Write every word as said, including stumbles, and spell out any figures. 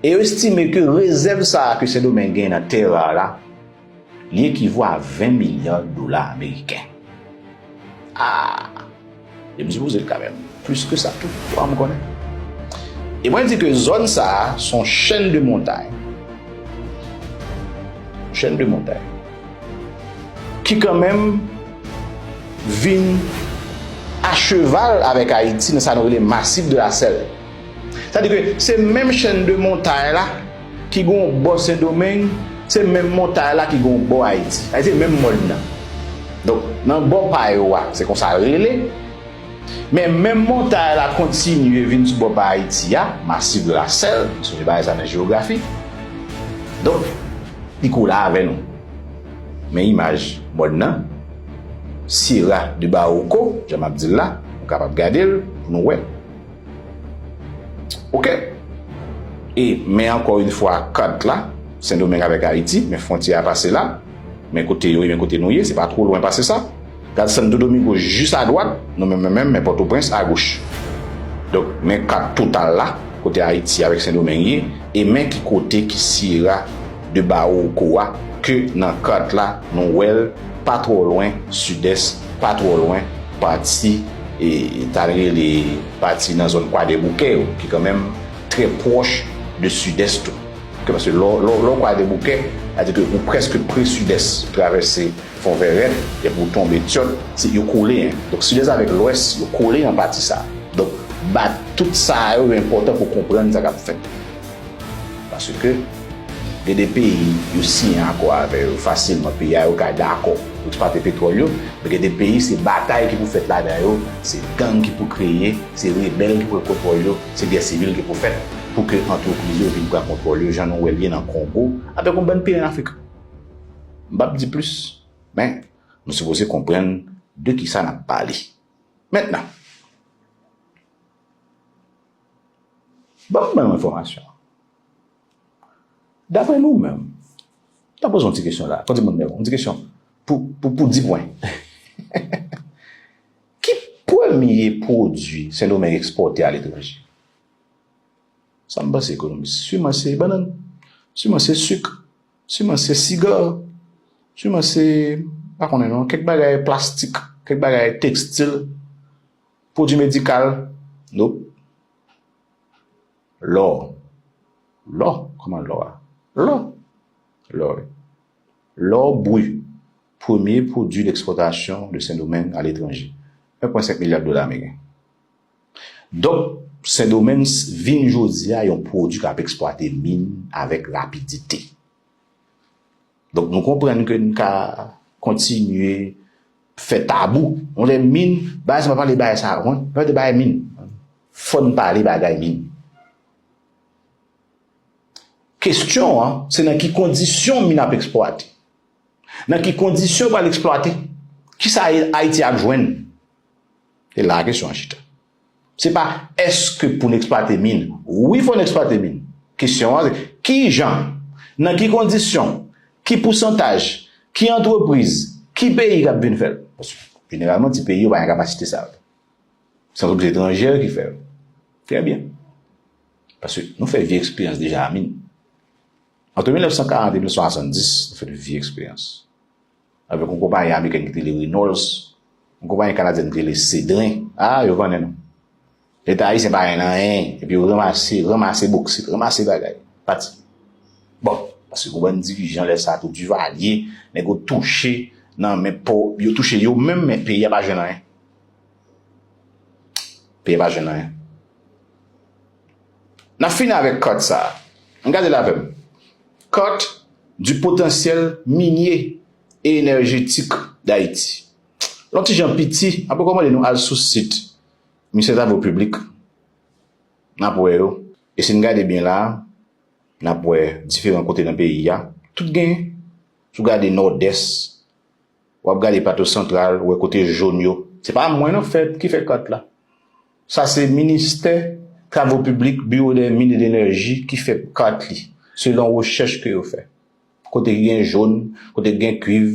E yo estime ke rezèv sa a ke Sendomeng gen nan tè ra la, li ekivo a ven milya dola ameriken. Ah! E m sipoze l kanmenm. Plis ke sa tou, pa m konnen. E mwen di ke zòn sa a se yon chèn de montay. Chèn de montay. Ki kanmenm vin a cheval avèk Ayiti nan sa nou rele Massif de la Selle. Sa di ke se menm chèn de montay la ki gen yon bò Sendomeng, se menm montay la ki gen yon bò Ayiti. Sa di se menm mòn nan. Donk, nan bò pa yo a, se konsa l rele. Men menm montay la kontinye vin sou bò pa Ayiti a, Massif de la Selle, nou sonje bagay sa nan jewografi. Donk, li kole avè nou. Men imaj mòn nan, Sierra de Bahoruco, jan m ap di l la, nou kapab gade l pou nou wè. Oke? E, men ankò yon fwa, kat la, Sendomeng avèk Ayiti, men fwontyè a pase la, men kote yo ye, men kote nou ye, se pa twò lwen pase sa. Gad Santo Domingo jis adwat, nou menm, menm, menm, men Pòtoprens agoch. Donk, men kat total la, kote Ayiti avèk Sendomeng ye, e men ki kote ki Sierra de Bahoruco a, ke nan kat la, nou wè l pa twò lwen sidès, pa twò lwen pati, e, ta rele pati nan zòn Kwadèboukè yo, ki kanmenm trè pwòch de sidès tou. Oke, paske lè w, lè w, lè w Kwadèboukè, sa di ke ou prèske pre sidès, travèse Fon Vèrèt, epi ou tonbe Tyòt, se, yo kole, en. Donk, sidès avèk lwès, yo kole nan pati sa. Donk, ba tout sa yo enpòtan pou konprann sa k ap fèt. Paske, gen de peyi, yo siyen akò avè yo fasilman, peyi a yo ka dakò pou ekspwate petwòl yo, men gen de peyi, se batay ki pou fèt ladan yo, se gang ki pou kreye, se rebèl ki pou pran kontwòl yo, se gè sivil ki pou fèt pou ke antrepriz yo vin pran kontwòl yo, jan nou wè l ye nan Kongo, avèk yon bann peyi ann Afrik. M p ap di plis, men nou sipoze konprann de kisa n ap pale. Mentnan, ban m, ban m enfòmasyon. Daprè nou menm, m ta poze yon ti kesyon la, kòm di moun, yon ti kesyon pou, pou, pou di pwen. Ki premye pwodui Sendomeng ekspòte aletranje? Sa m panse, ekonomis. Siman se bannann. Siman se sik. Siman se siga. Siman se, pa konnen non, kèk bagay plastik, kèk bagay tekstil, pwodui medikal. Nope. Lò. Lò? Kòman lò a? Lò. Lò, wi. Lò bri. Premye pwodui dekspòtasyon de Sendomeng aletranje. En pwen senk milya dola ameriken. Donk, Sendomeng s-, vin jodi a yon pwodui k ap eksplwate min avèk rapidite. Donk, nou konprann ke n ka kontinye fè tabou. Yon lè min, bagay sa pa pale bagay sa, wi. Pa pale bagay min. Fò n pale bagay min. Kesyon an, se nan ki kondisyon min ap eksplwate. Nan ki kondisyon yo pral eksplwate? Kisa Ayiti ap jwenn? Se la kesyon an chita. Se pa èske pou n eksplwate min. Wi, fò n eksplwate min. Kesyon an, se ki jan, nan ki kondisyon, ki pousantaj, ki antrepriz, ki peyi k ap vin fè l? Paske, jeneralman, ti peyi yo pa gen kapasite sa yo. Se antrepriz etranjè ki fè l. Trè byen. Paske nou fè vye eksperyans deja a min. Ant mil nèf san karant e mil nèf san swasanndis, nou fè de vye eksperyans. Avèk yon konpayi amerikèn ki te rele Reynolds, yon konpayi kanadyèn ki te rele Sedren. A, yo vannen nou. Leta ayisyen pa gen anyen, epi yo ranmase, ranmase boksit, ranmase bagay. Pati. Bon, paske gon bann dirijan lè sa tou, Duvalier, nèg yo touche nan men pò, yo touche yo menm, men peyi a pa jwenn anyen. Peyi a pa jwenn anyen. N ap fini avèk kat sa a. Ann gade l avè m. Carte du potentiel minier et énergétique d'Haïti. L yon ti jan piti, m ap rekòmande nou al sou sit Ministè Travo Piblik. N ap wè yo. E si n gade byen la, n ap wè diferan kote nan peyi a. Tout gen, si w gade Nòdès, w ap gade Plato Santral, ou wè kote jòn yo. Se pa mwen non fè, ki fè kat la. Sa se Ministè Travo Piblik, Bureau des Mines et de l'Énergie ki fè kat li, selon rechèch ke yo fè. Kote ki gen jòn, kote ki gen kuiv,